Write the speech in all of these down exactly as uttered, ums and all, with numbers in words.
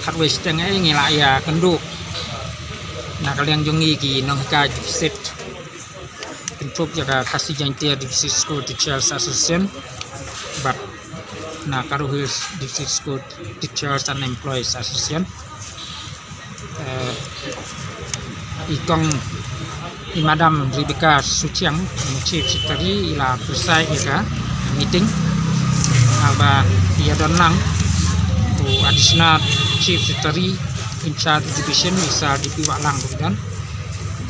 Khatwei shiteng eh ngi la ïakynduh na ka liang jong ngi ki nonghikai deficit, kynthup ïa ka Khasi Jaiñtia Deficit School Teachers Association bad na Garo Hills Deficit School Teachers and Employees Association. Eh, i kong, i Madam Rebecca Suchiang, i Chief Secretary, i la preside ïa ka meeting. Haba ïadon lang u Additional Chief Secretary in charge Education, i Sir D P Wahlang ruh i don,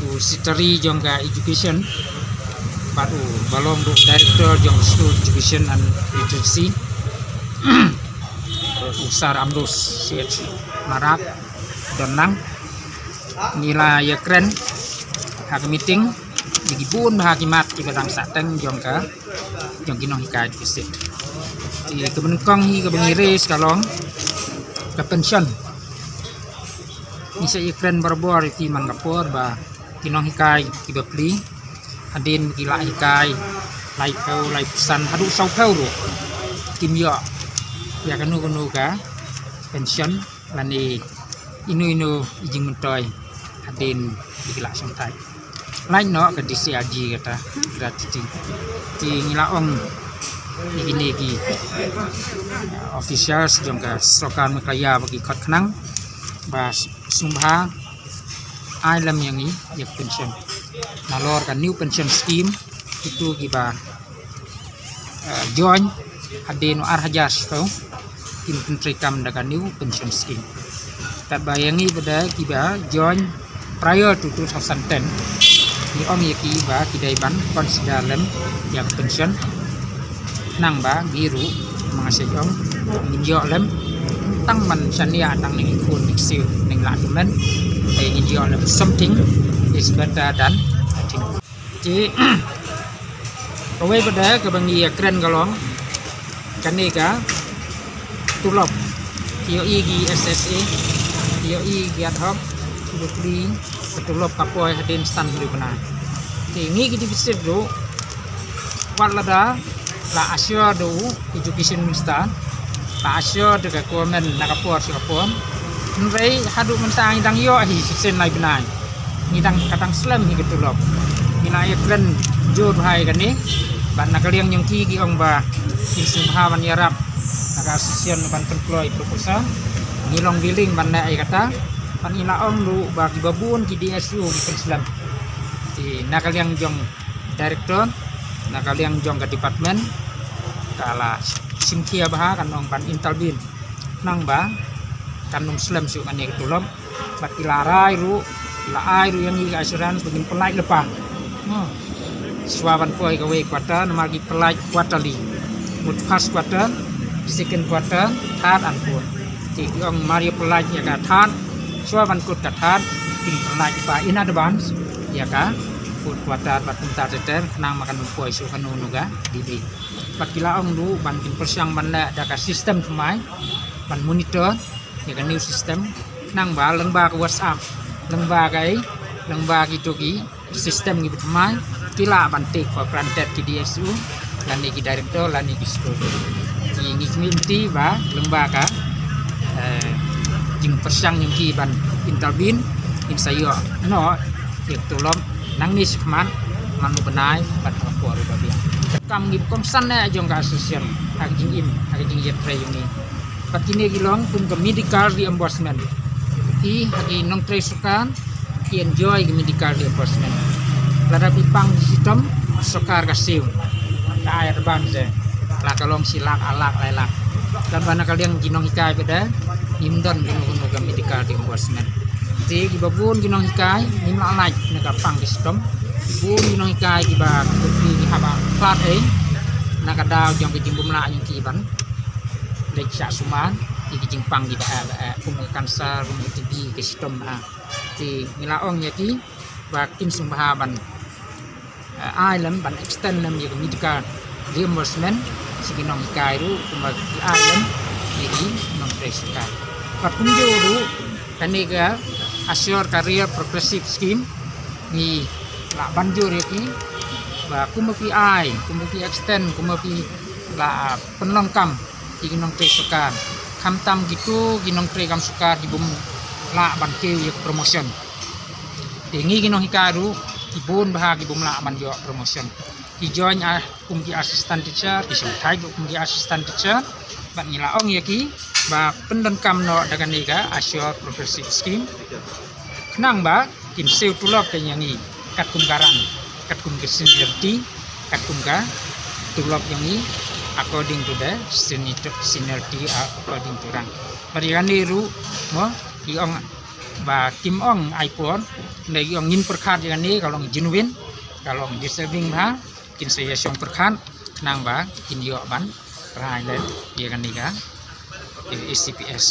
u Secretary jong ka Education bad uba long ruh Director jong School Education and Literacy, u Sir Ambrose C H Marak, don lang. Ngi la ïakren ha ka meeting ïa ki bun bha ki mat kiba dang sahteng jong ka, jong ki nonghikai deficit. Te kaba nyngkong hi kaba ngi raise ka long ka pension. Ngi sa ïakren barabor ïa ki man ka por ba ki nonghikai kiba plie, hadien ki la hikai laiphew, laiphew san haduh sawphew ruh, kim ïoh ïa kano kano ka pension lane ino ino i jingmyntoi hadien ba ki la shongthait. Lait noh ka D C R G kata, gratuity. Te ngi la ong ïa kine ki, uh, officials jong ka sorkar Meghalaya ba ki khot khnang ba sngewbha ai lem ïa ngi ïa ka pension. Nalor ka new pension scheme, kito kiba, uh, join hadien u ar hajar shiphew kin pyntreikam da ka new pension scheme. Katba ïa ngi pat de kiba join prior to two thousand ten, ngi ong ïa ki ba ki dei ban consider lem ïa ka pension. Khnang ba ngi ruh, ma nga shu ong, ngin ïoh lem, tang ban shaniah tang na ki khun ki ksiew, na ki lah tymmen, te ngin ïoh lem, something is better than nothing. Te kawei pat de kaba ngi ïakren ka long kane ka tulop. Ki ïohi ki S S A, ki ïohi ki ad hoc, ki bapli, ka tulop ka poi hadien san hynriew bnai. Te ngi ki deficit ruh, wat lada la assure da u Education Minister, la assure da ka government na ka por sha ka por, hynrei haduh mynta ngi dang ïoh hi shisien lai bnai. Ngi dang, ka dang slem hi ka tulop. Ngi la ïakren jur bha ïa kane bad na ka liang jong ki, ki ong ba kin sngewbha ban ïarap na ka association ban pynkloi proposal. Ngi long willing ban leh ïa kata. Bad ngi la ong ruh ba kiba bun ki D S U ki pynslem. Te na ka liang jong director, na ka liang jong ka department, ka la shim khia bha, kan ong ban intervene, khnang ba kan ym slem shuh kane ka tulop. Bad ki la rai ruh, ki la ai ruh ïa ngi ka assurance ba kin pyllait lypa. Hmm. Shuwa ban poi kawei quarter, namar ki pyllait quarterly. Mut first quarter, second quarter, third and fourth. Te ki ong mar ïa pyllait ïa ka third, shuwa ban kut ka third, kin pyllait lypa in advance ïa ka fourth quarter bad kumta ter ter, khnang ba kan ym poi shuh kano kano ka delay. Bad ki la ong ruh ban kin pyrshang ban leh da ka system thymmai, ban monitor ïa ka new system, khnang ba lyngba ka WhatsApp, lyngba ka, lyngba kito ki system kiba thymmai, ki lah ban take for granted ki D S U lane ki director lane ki school. Te ngi khmih lynti ba lyngba ka, eh, jingpyrshang jong ki ban intervene, kin sa ïoh noh ïa ka tulop nangne shakhmat, man u bnai bad ha ka por uba biang. Kam ngi kongsan eh jong ka association ha ka jingim, ha ka jingïatrei jong ngi. Bad kine ki long kum ka medical reimbursement. Ki ha ki nongtrei sorkar ki enjoy ki medical reimbursement. Lada phi pang shitom, sorkar ka siew, ka ai advance, la ka long shi lak, ar lak, lai lak. Katba na ka liang ki nonghikai pat de ngim don kano kano ka medical reimbursement. Te kiba bun ki nonghikai ngim lah lait na ka pang ka shitom. Bun ki nonghikai kiba ki hap ban pynlait ei na ka daw jong ka jingbymlah jong ki ban leit shah sumar ïa ki jingpang kiba eh ba eh, kum ka cancer, kum ka T B, ka shitom ba. Te ngi la ong ïa ki ba kin sngewbha ban, eh, ai lem, ban extend lem ïa ka medical reimbursement sha ki nonghikai ruh, kumba ki ai lem ïa ki nongtrei sorkar. Bad kumjuh ruh kane ka Assure Career Progressive Scheme, ngi la ban jur ïa ki ba kumba phi ai, kumba phi extend, kumba phi la pynlong kam ïa ki nongtrei sorkar, Khamtam kito ki nongtrei kam sorkar ki bym lah ban kiew ïa ka promotion. Te ngi ki nonghikai ruh ki bun bha ki bym lah ban ïoh promotion. Ki join kum ki assistant teacher, ki shongthait kum ki assistant teacher. Bad ngi la ong ïa ki ba pyndonkam noh da kane ka Assured Professorship Scheme, khnang ba kin siew tulop ka ïa ngi katkum ka rank, katkum ka seniority, katkum ka tulop ïa ngi according to the seniority, according to rank. Bad ïa kane ruh mo, ki ong ba kim ong ai por, ne ki ong ngin pyrkhat ïa kane ka long genuine, ka long deserving bha, kin sa ïa shong pyrkhat khnang ba kin ïoh ban rai leh ïa kane ka A C P S.